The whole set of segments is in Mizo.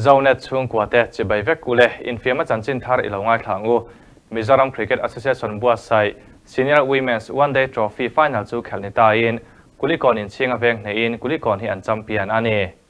Zonet chhungkua te chibai vek ule infiamna chanchin thar i lo ngaithla ang u. Mizoram Cricket Association buatsaih Senior Women's One Day Trophy final chu khelh ni tain Kulikawn inchhing a veng hneihin Kulikawn hi an champion a ni.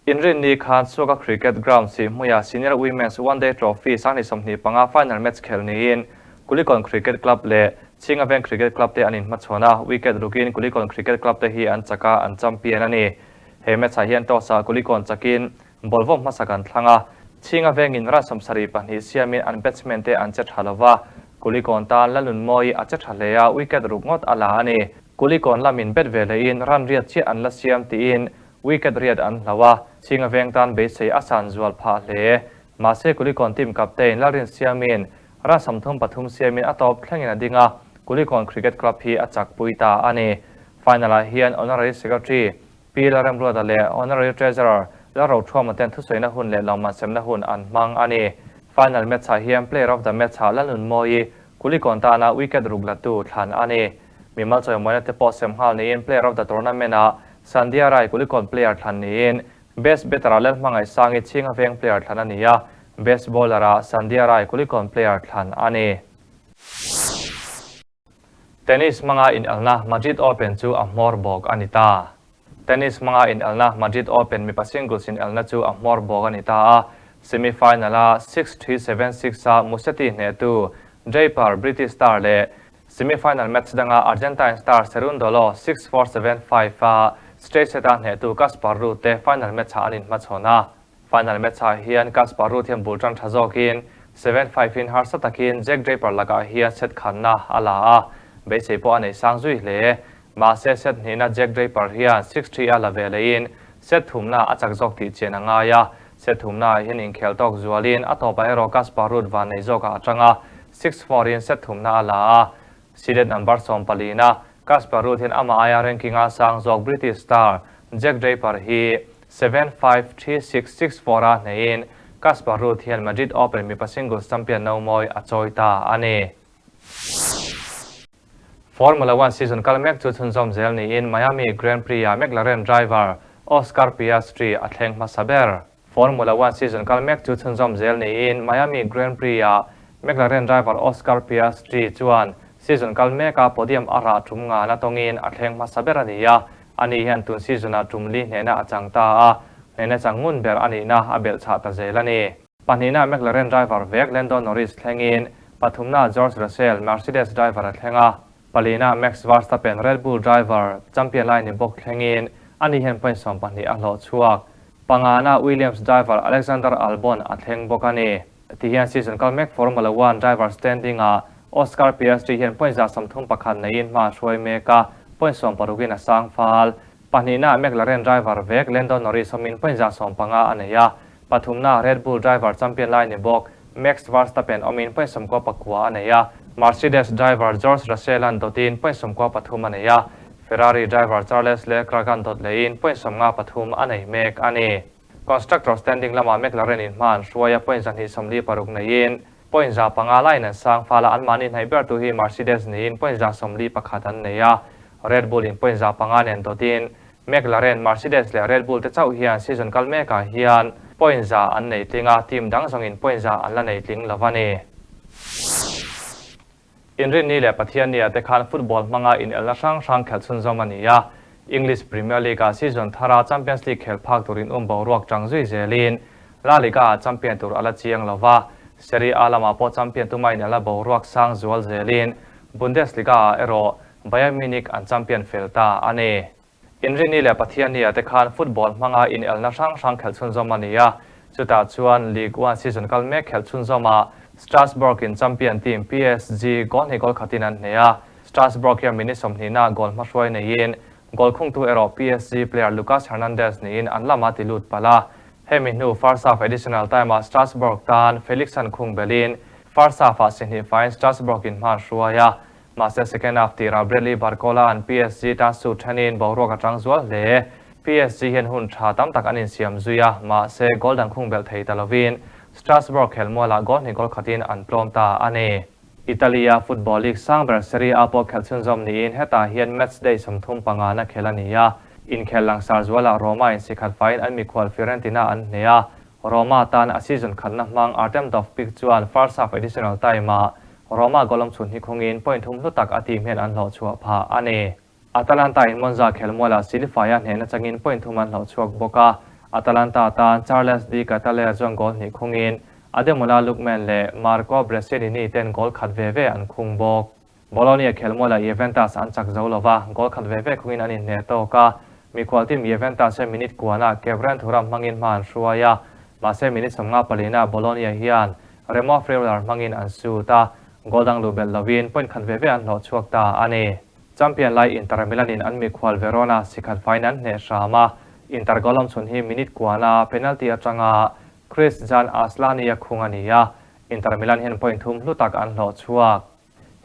Inrinni khan Suaka Cricket Ground Sihhmuia Senior Women's One Day Trophy 2025 final match khelh niin Kulikawn Cricket Club leh Chhingaveng Cricket Club te an inhmachhawn a, wicket rukin Kulikawn Cricket Club te hi an chak a, an champion a ni. He match ah hian toss ah Kulikawn chakin ball vawm hmasa kan thlang a, Chhingavengin run 72 siamin an batsman te an che tha lova, Kulikawn tan Lalnunmawii a che tha hle a, wicket ruk ngawt a la a ni. Kulikawn lamin bat ve lehin run riat chiah an la siam tiin Wicket riat an hlau a, Chhinga veng tan beisei a san zual phah hle. Mahse Kulikawn team captain Lalrin Siamin run 33 siamin a tawp thlengin a ding a, Kulikawn Cricket Club hi a chakpui ta a ni. Final-ah hian Honorary Secretary Pi Lalremruata leh Honorary Treasurer Lalrothuama ten thusawiina hun leh lawmman semna hun an hmang a ni. Final match-ah hian Player of the Match-ah Lalnunmawii Kulikawn tana wicket ruk latu thlan a ni. Mimal chawimawina te pawh sem nghal niin Player of the Tournament-ah Sandhya Rai Kulikawn player thlan niin Best Batter-ah Lalhmangaih Sangi Chhinga Veng player thlan a ni a, Best Bowler-ah Sandhya Rai Kulikawn player thlan a ni. Tennis hmanga inelna Madrid Open chu a hmawr bawk a ni ta. Tennis hmanga inelna Madrid Open mipa singles inelna chu a hmawr bawk a ni ta a, semi-final-a 6-3 7-6 a Musetti hnehtu Draper, British star leh Semi-final match danga Argentine star Cerundolo 6-4 7-5 a straight set-a hnehtu Casper Ruud te final match-ah an inhmachhawn a. Final match-ah hian Casper Ruud hian bul tan tha zawkin 7-5 in harsa takin Jack Draper lakah hian set khanna a la a, beisei pawh a nei sang zui hle. Mahse set hnihna Jack Draper hian 6-3 a la ve leiin set thumna a chak zawk tih chian a ngai a, Set thumnaah hian inkhel tawk zualin a tawpah erawh Casper Ruud van nei zawkah a tang a, 6-4 in set thumna a la a. Seeded number 14 a Casper Ruud hian amah aia ranking a sang zawk British star Jack Draper hi 7-5, 3-6, 6-4 a hneihin Casper Ruud hian Madrid Open mipa singles champion no mawi a chawi ta a ni. Formula One season kal mek chu chhunzawm zel niin Miami Grand Prix-ah McLaren driver Oscar Piastri a thleng hmasa ber. Formula One season kal mek chu chhunzawm zel niin Miami Grand Prix-ah McLaren driver Oscar Piastri chuan season kal meka podium a rah tum ngana tawngin a thleng hmasa ber a ni a, ani hian tun season-ah tum li hnehna a chang ta a, hnehna chang ngun ber a nihna a belhchhah ta zel a ni. Pahnihna McLaren driver vek Lando Norris thlengin pathumna George Russell Mercedes driver a thleng a, palina Max Verstappen Red Bull driver champion lai ni bawk thlengin ani hian point 12 a hlawh chhuak. Pangana Williams driver Alexander Albon a thleng bawk a ni. Tihian season kal mek Formula One driver standing-ah Oscar Piastri hian point 131 neiin hma a hruai mek a, point 16 in a sang fal. Pahnihna McLaren driver vek Lando Norris awmin point 115 a nei a, Pathumna Red Bull driver champion lai ni bawk Max Verstappen awmin point 99 a nei a, Mercedes driver George Russell-a'n dawtin point 93 a nei a, Ferrari driver Charles Leclerc-a'n dawt lehin point 53 a nei mek a ni. Constructor standing lamah McLaren-in hma an hruai a, point 246 neiin point 500 laiin an sang fal a, anmahni hnaih bertu hi Mercedes niin point 141 an nei a, Red Bull-in point 500 nen dawtin McLaren, Mercedes leh Red Bull te chauh hian season kal mekah hian point 100 an nei tling a, team dang zawngin point 100 an la nei tling lo a ni. Inrinni leh Pathiannia te khan football hmanga inelna hrang hrang khelh chhunzawm a ni a, English Premier League-ah season thara Champions League khel phak turin um boruak chang zui zelin La Liga-ah champion tur a la chiang lo va, Serie A lamah pawh champion tuma inelna boruak sang zual zelin Bundesliga-ah erawh Bayern Munich an champion fel ta a ni. Inrinni leh Pathiannia te khan football hmanga inelna hrang hrang khelh chhunzawm a ni a, chutah chuan Ligue 1 season kal mek khelh chhunzawmah Strasbourg in champion team PSG goal hnih goal khatin an hneh a, Strasbourg hian minute 20 na goal hmahruai neiin goal khungtu erawh PSG player Lucas Hernandez niin an lama ti lut palh a, hemi hnu first half additional time-ah Strasbourg tan Felix an khung belin first half-ah si hnih faiin Strasbourg in hma an hruai a, Mahse second half tirah Bradley Barcola an PSG tan suit thenin boruak a tang zual hle. PSG hian hun tha tam tak an insiam zui a, mahse goal dang khung belh thei ta lovin Strasbourg khelmualah goal hnih goal khatin an tlawm ta a ni. Italy-a football league sang ber Serie A pawh khelh chhunzawm niin hetah hian match day 35 na khel a ni a. Inkhel langsar zualah Roma in sikhat faiin an mikhual Fiorentina an hneh a. Roma tan a season khatna hmang Artem Dovbyk chuan first half additional time-ah Roma goal awmchhun hi khungin point thum hlu tak a team hian an hlawhchhuah phah a ni. Atalanta in Monza khelmualah Silifai-a hnehna changin point thum an hlawhchhuak bawk a, Atalanta tan Charles Di Ketelaere chuan goal hnih khungin Ademola Lookman leh Marco Brescianini ten goal khat ve ve an khung bawk. Bologna khelmualah Juventus an chak zo lova, goal khat ve ve khungin an inhneh tawk a, mikhual team Juventus hian minute kuanah Kevren Thuram hmangin hma an hruai a, mahse minute 54 na Bologna hian Remo Freuler hmangin an sut a, goal dang luh belh lovin point khat ve ve an hlawh chhuak ta a ni. Champion lai Inter Milan in an mikhual Verona sikhat faiin an hneh hram a, Inter goal awmchhun hi minute kuana penalty atanga Kristjan Asllani a khung a ni a, Inter Milan hian point thum hlu tak an hlawh chhuak.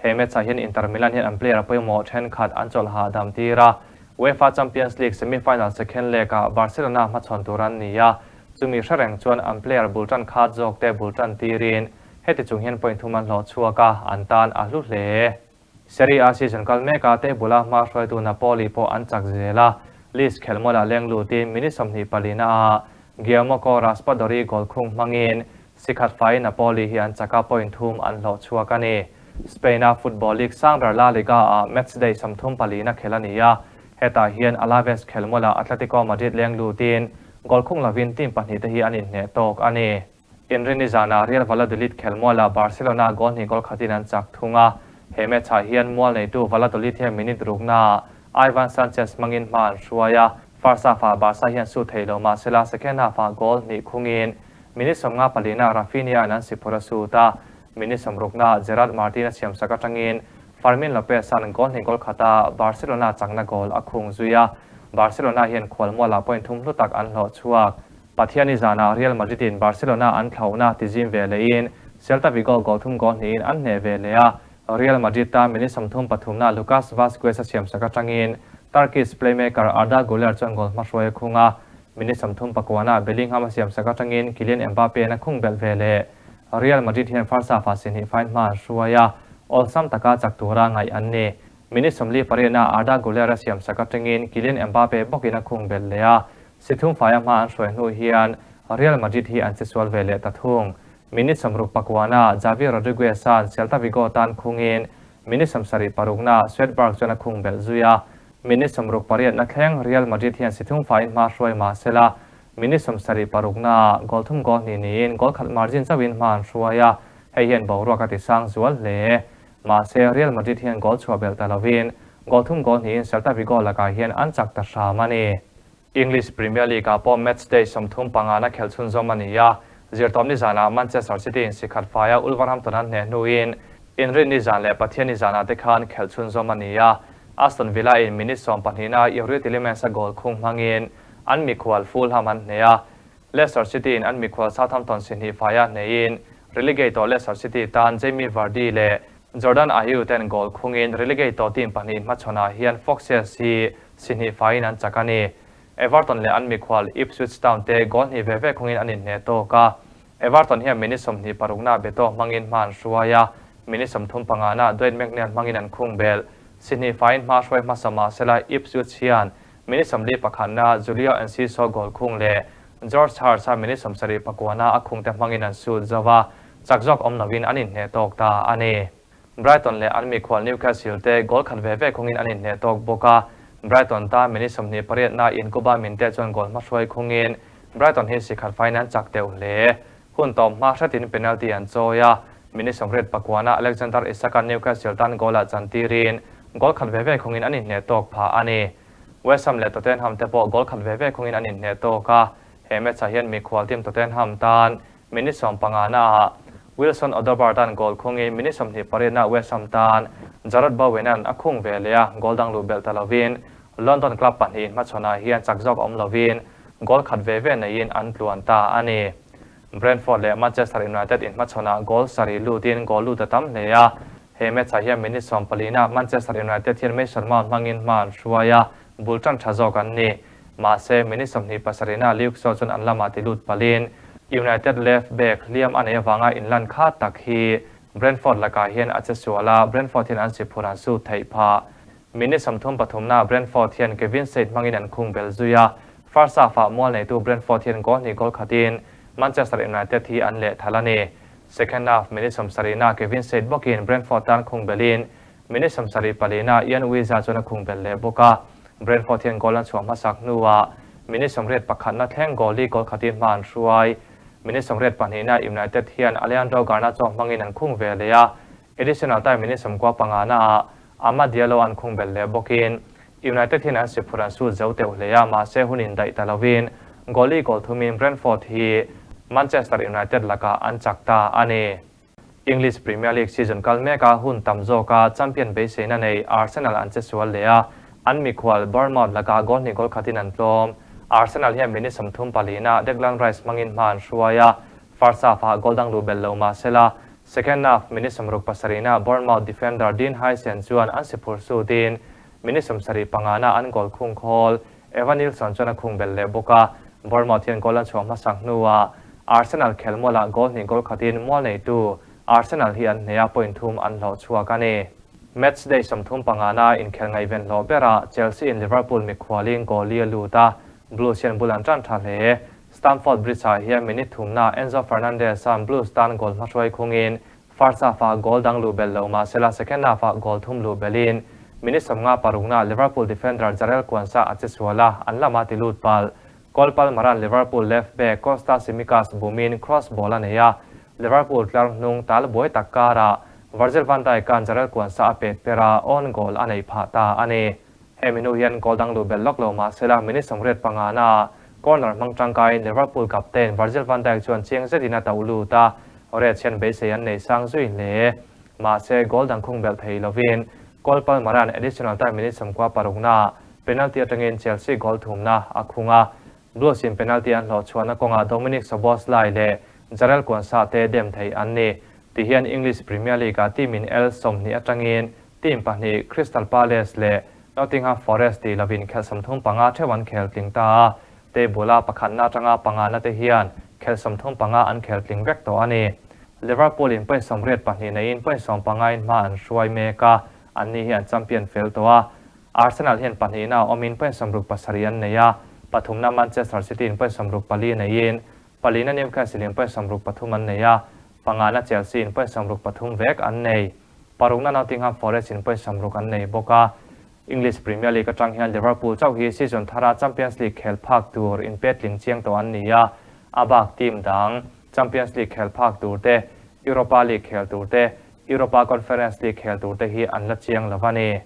He match-ah hian Inter Milan hian an player pawimawh thenkhat an chawlh hahdam tir a, UEFA Champions League semi-final second leg-ah Barcelona hmachhawn tur an ni a, chumi hre reng chuan an player bul tan khat zawk te bul tan tirin heti chung hian point thum an hlawh chhuak a, an tan a hlu hle. Serie A season kal meka table a hma hruaitu Napoli pawh an chak zel a, Leeds khelmualah leng lutin minute 24 ah Giacomo Raspadori goal khung hmangin Sikhat fai Napoli hi an chak a, point thum an hlawh chhuak a ni. Spain-a football league sang ber La Liga-ah matchday 34 na khel a ni a, hetah hian Alaves khelmualah Atletico Madrid leng lutin goal khung lovin team pahnih te hi an inhneh tawk a ni. Inrinni zanah Real Valladolid khelmualah Barcelona goal hnih goal khatin an chak thung a, he match-ah hian mual neitu Valladolid hian minute ruknaah Ivan Sanchez hmangin hma an hruai a, first half-ah Barca hian su thei lo mahsela second half-ah goal hnih khungin Minute 54 na Raphinha-a'n an siphur a sut a, minute 60 na Gerard Martin a siamsak atangin Fermin Lopez-a'n goal hnih goal khata Barcelona chakna goal a khung zui a, Barcelona hian khualmualah point thum hlu tak an hlawh chhuak. Pathiani zanah Real Madrid-in Barcelona an thlauhna tizim ve lehin Celta Vigo goal thum goal hnihin an hneh ve leh a, Real Madrid tan minute 33 na Lucas Vazquez a siamsak atangin Turkish playmaker Arda Guler chuan goal hmahruai a khung a, Minute 39 ah Bellingham a siamsak atangin Kylian Mbappe-a'n a khung belh ve leh. Real Madrid hian first half-ah si hnih fine hma an hruai a, awlsam taka chak tura ngaih an ni. Minute 48 ah Arda Guler a siamsak atangin Kylian Mbappe bawkin a khung belh leh a, si thum faia hma an hruai hnu hian Real Madrid hi an chesual ve leh ta thung. Minute 69 ah Javi Rodriguez-a'n Celta Vigo tan khungin minute 76 na Swedberg chuan a khung belh zui a, Minute 68 na thleng Real Madrid hian si thung faiin hma hruai mah sela, minute 76 naah goal thum goal hnih niin goal khat margin chauhin hma an hruai a, hei hian boruak a ti sang zual hle. Mahse, Real Madrid hian goal chhuah belh ta lovin goal thum goal hnihin Celta Vigo lakah hian an chak ta hram a ni. English Premier League-ah pawh matchday 35 na khelh chhunzawm a ni a, zirtawpni zanah Manchester City in sikhat faia Wolverhampton an hneh hnuin Inrinni zan leh Pathianni zanah te khan khelh chhunzawm a ni a, Aston Villa in minute 12 na Youri Tielemans a goal khung hmangin an mikhual Fulham an hneh a, Leicester City in an mikhual Southampton si hnih faia hnehin relegate tawh Leicester City tan Jamie Vardy leh Jordan Ayew ten goal khungin relegate tawh team pahnih hmachhawnah hian Foxes hi si hnih faiin an chak a ni. Everton leh an mikhual Ipswich Town te goal hnih ve ve khungin an inhneh tawk a. Everton hian minute 26 na Beto hmangin hma an hruai a, minute 35 na Dwight McNeil hmangin an khung belh. Si hnih faiin hma hruai hmasa mahsela Ipswich hian minute 41 na Julio Enciso goal khung leh George Hurst a minute 79 na a khung te hmangin an sut zo a, chak zawk awm lovin an inhneh tawk ta a ni. Brighton leh an mikhual Newcastle te goal khat ve ve khungin an inhneh tawk bawk a, Brighton tan minute 28 na Yankuba Minteh chuan goal hmahruai khungin Brighton hi sikhat faiin an chak deuh hle. Hun tawp hma hretin penalty an chawi a, minute 89 ah Alexander Isak-a'n Newcastle tan goal-ah chantirin goal khat ve ve khungin an inhneh tawk phah a ni. West Ham leh Tottenham te pawh goal khat ve ve khungin an inhneh tawk a, he match-ah hian mikhual team Tottenham tan minute 15 naah Wilson Odobert-a'n goal khungin minute 28 naah West Ham tan Jarrod Bowen-a'n a khung ve leh a, goal dang luh belh ta lovin London club pahnih hmachhawnah hian chak zawk awm lovin goal khat ve ve neiin an tluan ta a ni. Brentford leh Manchester United inhmachhawnah goal sarih lutin goal lut a tam hle a, he match-ah hian minute 14 ah Manchester United hian Mason Mount hmangin hma an hruai a, bul tan tha zawk an ni. Mahse, minute 27 ah Luke Shaw chuan an lamah ti lut palin United left back hliam a neih avanga inlan kha tak hi Brentford lakah hian a che sual a, Brentford hian an siphur an sut theih phah. Minute 33 na Brentford hian Kevin Schade hmangin an khung bel zui a, first half-ah mual neitu Brentford hian goal hnih goal khatin. Manchester United hi an lehthal a ni. Second half minute sawmsarihna Kevin Seid bawkin Brentford tan khung belhin minute 74 na Ian Wisa chuan a khung bel leh bawk a. Brentford hian goal an chhuah hmasak hnuah minute 81 na thleng goal li goal khatin hma an hruai. Minute 82 na United hian Alejandro Garnacho hmangin an khung ve leh a, additional time minute 95 naah Amad Diallo an khung bel leh bawkin United hian an siphur an sut zo teuh hle a, mahse hun indaih ta lovin goal li goal thumin Brentford hi Manchester United lakah an chak ta a ni. English Premier League season kal meka hun tam zawka champion beiseina nei Arsenal an che sual leh a, an mikhual Bournemouth lakah goal hnih goal khatin an tlawm. Arsenal hian minute 34 na Declan Rice hmangin hma an hruai a, first half-ah goal dang luh belh lo mah sela, second half minute 67 na Bournemouth defender Dean Huijsen chuan an siphur sutin minute 75 na an goal khung khawl Evanilson chuan a khung belh leh bawk a, Bournemouth hian goal an chhuah hmasak hnuah Arsenal khelmualah goal hnih goal khatin mual neitu Arsenal hi an hneh a, point thum an hlawh chhuak a ni. Match day 35 na inkhel ngaihven hlawh berah Chelsea in Liverpool mikhualin goal li a lut a, Blues hian bul an tan tha hle. Stamford Bridge-ah hian minute thumna Enzo Fernandez-a'n Blues tan goal hmahruai khungin first half-ah goal dang luh belh lo mah sela second half-ah goal thum luh belhin minute 56 na Liverpool defender Jarell Quansah a che sual a, an lama ti lut palh. Cole Palmer-a'n Liverpool left back Kostas Tsimikas bumin cross ball a nei a, Liverpool tlar hnung tal buai tak karah Virgil van Dijk-a'n Jarell Quansah a pet per a, own goal a nei phah ta a ni. Hemi hnu hian goal dang luh belh lawk lo mah sela minute 85 na corner hmang tangkaiin Liverpool captain Virgil van Dijk chuan chiang zetin a tauh lut a, Reds hian beisei an nei sang zui hle. Mahse goal dang khung belh thei lovin Cole Palmer-a'n additional time minute 96 na penalty atangin Chelsea goal thumna a khung a, Blues in penalty an hlawh chhuahna kawngah Dominic Szoboszlai leh Jarell Quansah te dem thei an ni. Tihian English Premier League-ah team in el 20 atangin team pahnih Crystal Palace leh Nottingham Forest tih lovin khelh 35 theuh an khel tling ta a, table-a pakhatna atanga pangana te hian khelh 35 an khel tling vek tawh a ni. Liverpool in point 82 neiin point 15 in hma an hruai mek a, anni hi an champion fel tawh a. Arsenal hian pahnihna awmin point 67 an nei a, pathumna Manchester City in point 64 neiin palina Newcastle in point 63 an nei a, pangana Chelsea in point 63 vek an nei. Parukna Nottingham Forest in point 60 an nei bawk a. English Premier League atang hian Liverpool chauh hi season thara Champions League khel phak tur in petling chiang tawh an ni a, a bak team dang Champions League khel phak tur te, Europa League khel tur te, Europa Conference League khel tur te hi an la chiang lo a ni.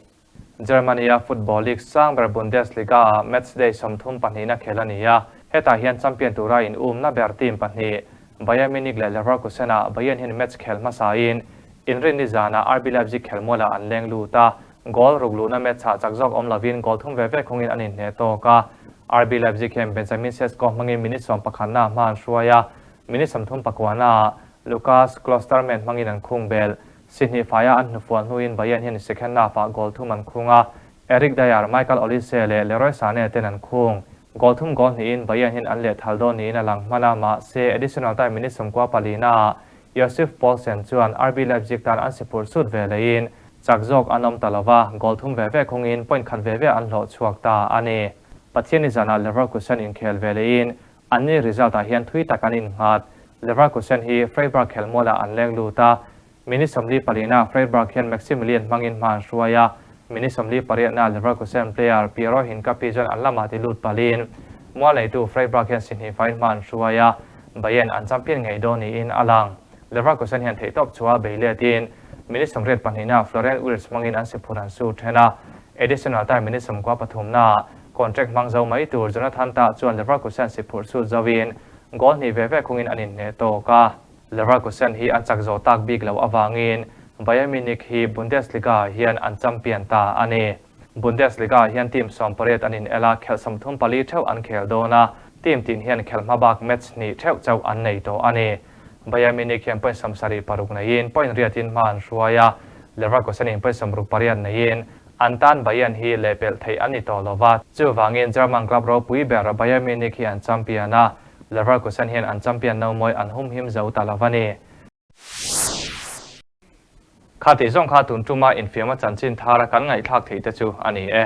Germany-a football league sang ber Bundesliga-ah match day 32 na khel a ni a, hetah hian champion tura in umna ber team pahnih Bayern Munich leh Leverkusen-ah Bayern hian match khel hmasain inrinni zanah RB Leipzig khelmualah an leng lut a, goal ruk luhna match-ah chak zawk awm lovin goal thum ve ve khungin an inhneh tawk a. RB Leipzig hian Benjamin Sesko hmangin minute 11 na hma an hruai a, minute 39 naah Lukas Klostermann hmangin an khung bel. Sihnih faia an hnufual hnuin Bayern hian second half-ah goal thum an khung a, Eric Dier, Michael Olise leh Leroy Sane ten an khung. Goal thum goal hnihin Bayern hian an lehthal dawn niin a lang hman a, mahse additional time minute 94 naah Yussuf Poulsen chuan RB Leipzig tan an siphurh sut ve leiin chak zawk an awm ta lova, goal thum ve ve khungin point khat ve ve an hlawh chhuak ta a ni. Pathianni zanah Leverkusen inkhel ve leiin anni result-ah hian thui tak an innghat. Leverkusen hi Freiburg khelmualah an leng lut a, minute 44 na Freiburg hian Maximilian hmangin hma an hruai a, minute 48 na Leverkusen player Piero Hincapié chuan an lamah ti lut palin mual neitu Freiburg hian sihnih faiin hma an hruai a, Bayern an champion ngei dawn niin a lang. Leverkusen hian theihtawp chhuah bei letin minute 82 na Florian Wirtz hmangin an siphur an su then a, additional time minute 93 na contract hmang zo mai tur Jonathan Tah chuan Leverkusen siphurh sut zoin goal hnih ve ve khungin an inhneh tawk a. Leverkusen hi an chak zo tak bik lo awangin Bayern Munich hi Bundesliga hian an champion ta a ni. Bundesliga hian team 18 an in el a, khelh 34 theuh an khel dawn a, team tin hian khelh hma bak match hnih theuh chauh an nei tawh a ni. Bayern Munich hian point 76 neiin point riatin hma an hruai a, Leverkusen in point 68 neiin an tan Bayern hi lehpelh theih an ni tawh lova, chuvangin German club ropui ber Bayern Munich hi an champion a, Leverkusen hian an champion no mawi an hum him zo ta lova ni. Kha tih zawng kha tun tuma infiam a chanchin thar a kan ngaihthlak theih te chu a ni e.